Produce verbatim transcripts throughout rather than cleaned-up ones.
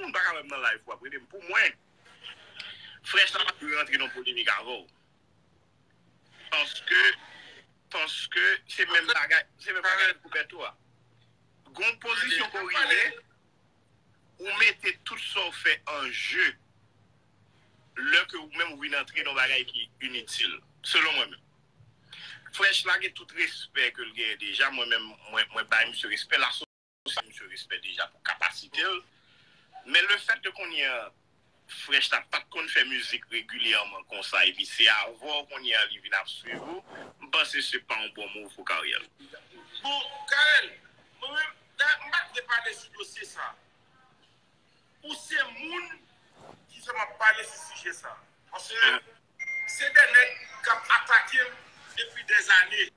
moun pa ka wè m nan live pou ap rele m. Pou mwen, Fresh la pa dwe rantre nan polemik avè w. Paske, paske se menm bagay, se menm bagay pou Bèto a. Gon pozisyon ke w rive, ou mete tout sa w fè an je lè ke ou menm ou vin antre nan bagay ki initil, selon mwen menm. Fresh la gen tout respè ke l genyen deja, mwen menm, mwen, mwen bay misye respè, la sa misye respè deja pou kapasite l. Men le fèt ke kounye a Fresh la pa t konn fè mizik regilyèman konsa, epi se avè w kounye a li vin ap swiv ou, m panse se pa yon bon move pou karyè l. Bon, Carel, mwen menm, dayè, m pa t vle pale sou dosye sa. Ou se moun ki fè m ap pale sou sijè sa. Paske se de nèg k ap atake m depi dèzane.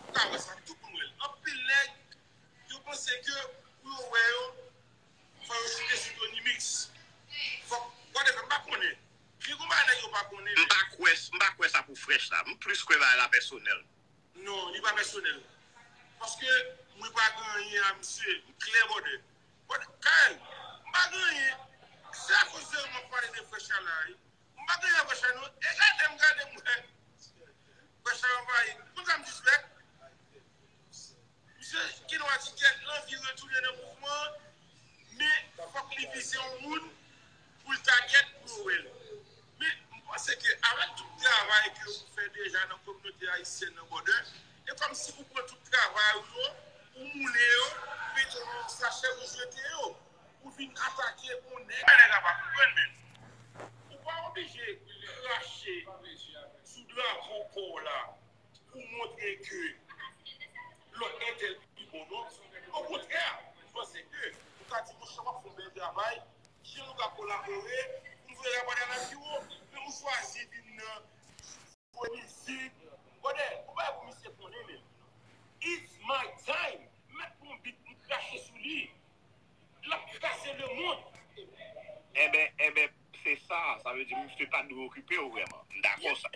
Ou ka wè sa, tout moun wè l. Anpil nèg, yo panse ke pou yo wè yo, fò yo site sou Tony Mix. Fòk, whatever, m pa konnen. Gen gon bagay nèg yo pa konnen, men. M pa kwè, m pa kwè sa pou Fresh la. M plis kwè bagay la pèsonèl. Non, li pa pèsonèl. Paske mwen pa gen anyen a misye. M klè, brother. Brother, Carel, m pa gen anyen. Se akoz de ou m ap pale de Fresh la la, wi. M pa gen anyen a Fresh la, non. E gade m, gade m, wè. Fresh la anvayi. Konn sa m suspèk? Misye gen dwa di kèt l anvi retounen nan mouvman an, men fòk li vize yon moun pou l tagèt pou yo wè l. Men, m panse ke avèk tout travay ke ou fè deja nan kominote ayisyèn nan, brother, e kòmsi ou pran tout travay ou yo, ou moule yo, ou mete yo nan yon sachè, ou jete yo, ou vin atake yon nèg. Nèg la pa konprann, men. Ou pa oblije krache sou drapo pa w la pou montre ke lòt entèl pi bon, non. Okontrè, m panse ke ou ka di, monchè, w ap fè yon bèl travay, jan nou ka kolabore pou n voye rapò a nan biwo, men ou chwazi vin nan jwe mizik. Brother, ou pa pou misye konnen, men. It's my time. Mèt pou yon beat, m krache sou li. L ap kraze lemonn. Enben, enben, se sa, sa vle di misye pa dwe okipe w vrèman. M dakò sa.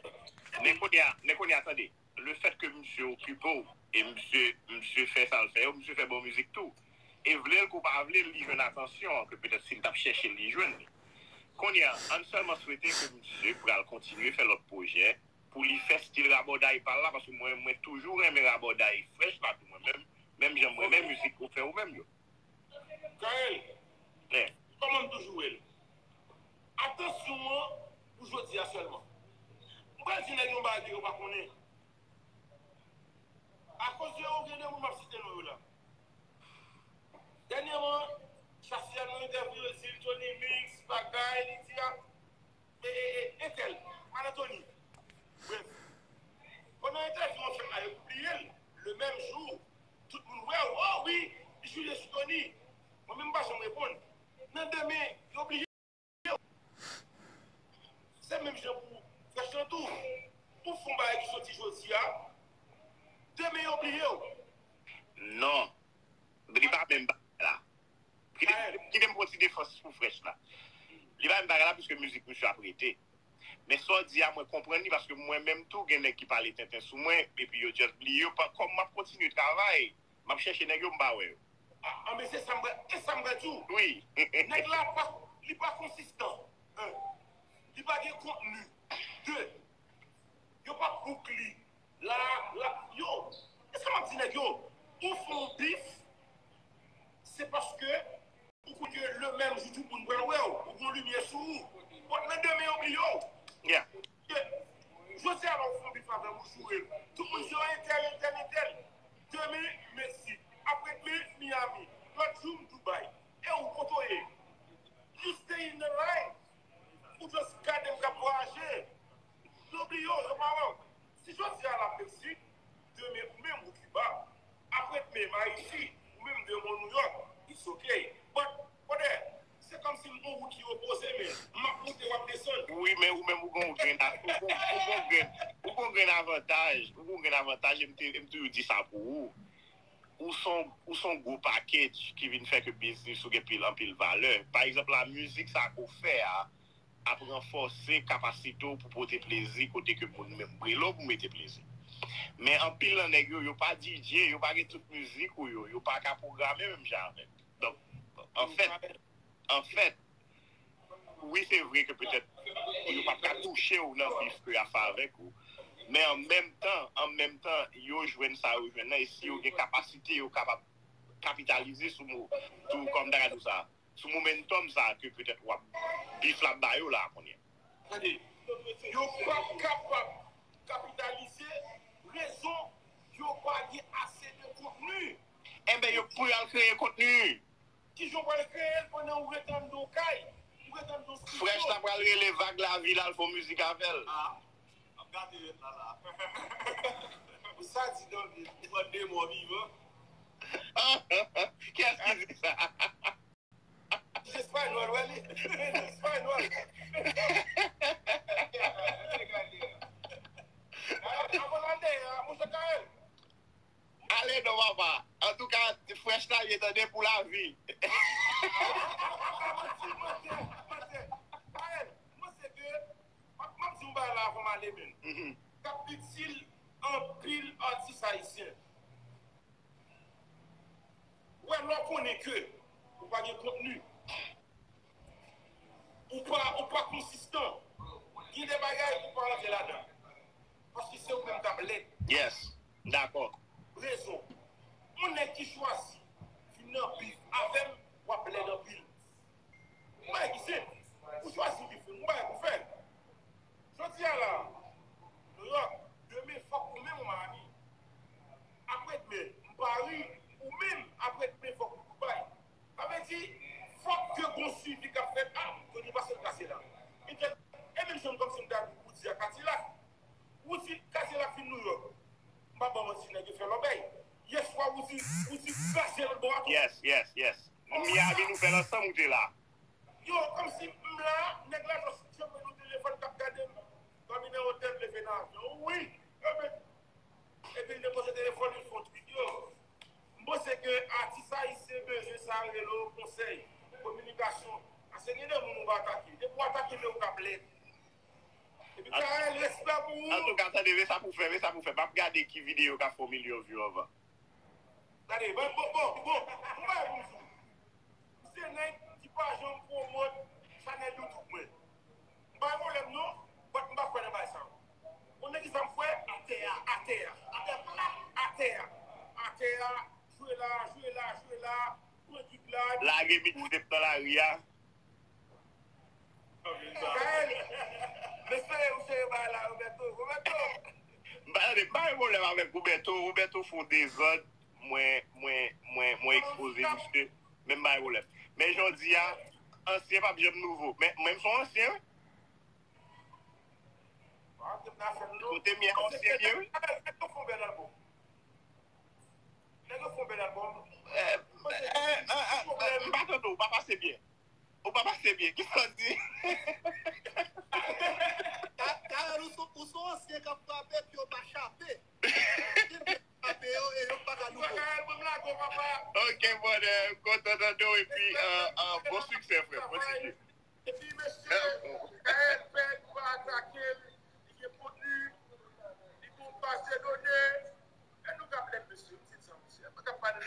Men kounye a, men kounye a, tande, le fèt ke misye okipe w, e misye, misye fè sa l fè yo, misye fè bon mizik tou. E vle l kou pa vle l, li jwenn atansyon an, ke petèt si l t ap chèche l, li jwenn li. Kounye a, ann sèlman swete ke misye pral kontinye fè lòt pwojè, pou li fè stil rabòday pa l la, paske mwen, mwen toujou renmen rabòday Fresh la tou mwen menm, menm jan mwen renmen mizik ou fè ou menm yo. Carel, kòman m toujou wè l? Atansyon an pou jodi a sèlman. M pral di nèg yo yon bagay ke yo pa konnen. Akoz de ou gen de moun m ap site non yo la. Dènyèman, Chasy al nan entèvyou, yo di l Tony Mix, bagay, li di a, e, e, e, entèl, Marc Anthony. Brèf, pandan entèvyou an fèt la, yo pibliye l. Le menm jou, tout moun wè w. Oh wi, li joure sou Tony. Mwen menm, m pa janm reponn. Nan demen, yo bliye w. Se menm jan pou Fresh lan tou. Ou fè yon bagay ki soti jodi a, demen yo bliye w. Non. Li pa menm bagay la. Kite, kite m pran ti defans pou Fresh la. Li pa menm bagay la, piske mizik misye ap rete. Men sa w di a, mwen konprann li, paske mwen menm tou, gen nèg ki pale tenten sou mwen, epi yo just bliye yo. Pa, kòm m ap kontinye travay, m ap chèche nèg yo, m pa wè yo. A, a, men se sa m pral, e sa m pral di w. Wi. Nèg la pa, li pa konsistan. Un. Li pa gen kontni. De. Yo pa book li. La, la, yo, e sa m ap di nèg yo? Ou fè yon bif, se paske ou kwè ke le menm jou tout moun pral wè w, ou gen limyè sou ou. But nan demen yo bliye w. Yeah. Jodi a la ou fè yon bif avè m, ou joure l. Tout moun di, oh, entèl, entèl, entèl. Demen, Mesi. Apre demen, Miami. Lòt jou, m Dubai. E ou kote w ye? You stay in the line. Ou just gade m k ap vwayaje. Yo bliye w, yo pa wè w. Si jodi a l ap Meksik, demen ou menm ou Kiba, apre demen m Ayiti, ou menm demen w New York, it's okay. But, brother, se kòmsi m gon wout ki opoze, men m ap moute, w ap desann. Wi, men ou menm ou gon grenn, ou gon, ou gon grenn, ou gon grenn avantaj, ou gon grenn avantaj, e m te, e m toujou di sa pou ou. Ou se yon, ou se yon gwo package ki vin fè ke biznis ou gen pil, anpil valè. Pa egzanp, la mizik sa ke w fè a, ap ranfòse kapasite w pou pote plezi kote ke moun menm rele w pou mete plezi. Men anpil nan nèg yo, yo pa D J, yo pa gen tout mizik ou yo, yo pa ka pwograme menm jan avèk. Donk, anfèt, anfèt, wi, se vre ke petèt yo p ap ka touche w nan bif ke y ap fè avèk ou. Men an menm tan, an menm tan, yo jwenn sa yo jwenn nan, e si yo gen kapasite, yo kapab kapitalize sou mo, sou, kòm ta ka di w sa, sou momentum sa ke petèt w ap, bif la ba yo la kounye a. Tande, yo p ap kapab kapitalize, rezon, yo pa gen ase de kontni. Enben, yo pou y al kreye kontni. Kijan w pral kreye l pandan ou ret anndan w kay, ou ret anndan w Fresh la pral rele Vag Lavi la, l fè yon mizik avè l. Ah, ap gade ret la la. Pou sa di David, ou pran de mò vivan. Kiyès ki di sa? Espanyòl, wè li. Espanyòl. Avan l ale a, monchè Kael. Ale non, papa. Antouka, Fresh la ye tande pou lavi. Mantè, mantè, mantè. Kael, mwen se ke, m ap, m ap di yon bagay la avan m ale, men. Mhm. K ap itil anpil atis ayisyen. Wè, lè w konnen ke ou pa gen kontni, ou pa, ou pa konsistan, gen de bagay ou pa rantre ladan. Paske se ou menm k ap lèd. Yes, m dakò. Rezon. Yon nèg ki chwazi vin nan bif avè m, w ap lèd anpil. Yon bagay ki senp. Ou chwazi bif, yon bagay pou fè. Jodi a la, Nouyòk, demen fòk ou menm ou Miami. Apre demen, m Pari, ou menm, apre demen fòk ou Dubai. Sa vle di, fòk ke gon swivi k ap fèt, a, Tony pase l kase la. Entèl, e menm jan kòmsi m ta di Roody a Kadilak. Roody, Kadilak vin Nouyòk. M p ap ba w manti, nèg yo fè lòbèy. Yèswa, Roody, Roody kraze lòt bò a tou. Yes, yes, yes. Miami, nou fè l ansanm, ou te la. Yo, kòmsi m la, nèg la jis janbe nou telefòn k ap gade m. Dòmi nan otèl, leve nan avyon. Wi, yo menm. Epi l depoze telefòn, li fè yon tweet. Yo, m panse ke atis ayisyen bezwen sa rele w konsèy, kominikasyon. Paske gen de moun ou pa atake. Depi w atake, men ou k ap lèd. Epi An- Karel, respè pou ou. Antouka, tande, men sa pou fè, men sa pou fè. M ap gade ki videyo k ap fè yon milyon view anvan. Gade, bon, bon, bon, bon. Yon bagay pou m di w. M se nèg ki pa janm pwomòt chanèl YouTube mwen. M pa gen pwoblèm non, but m pa kwè nan bagay sa yo. Ou konnen kisa m kwè? Atè a, atè a, atè plat, atè a, atè a, jwe la, jwe la, jwe la, pran gig la, lage mixtape nan lari a. Gaël, m espere ou sere bagay la, Roberto. Roberto! M pa, tande, m pa gen pwoblèm avèk Roberto. Roberto fè yon dezòd, mwen, mwen, mwen, mwen ekspoze misye. Men m pa gen pwoblèm. Men jodi a, ansyen p ap janm nouvo. Men, men m se yon ansyen, wi. Kote m ye, ansyen m ye, wi. Nèg yo fè yon bèl albòm. Nèg yo fè yon bèl albòm. Eh, eh, eh, eh, m pa tande w, w pa pase byen. Ou pa pase byen. Kisa w di? Ka-, Karel, ou se, ou se yon ansyen k ap frape, epi yo pa chape. Frape yo, e yo pa ka loupe w. Karel, ban m lago, papa. Ok, brother. M kontan tande w, epi, euh, euh, bon siksè, frè. Kontinye. Epi, mesye, Karel pè, nou pa atake l. Li gen kontni. Li gen yon baz de done. E nou k ap lèd, mesye. M di sa, mesye. Mwen k ap pale.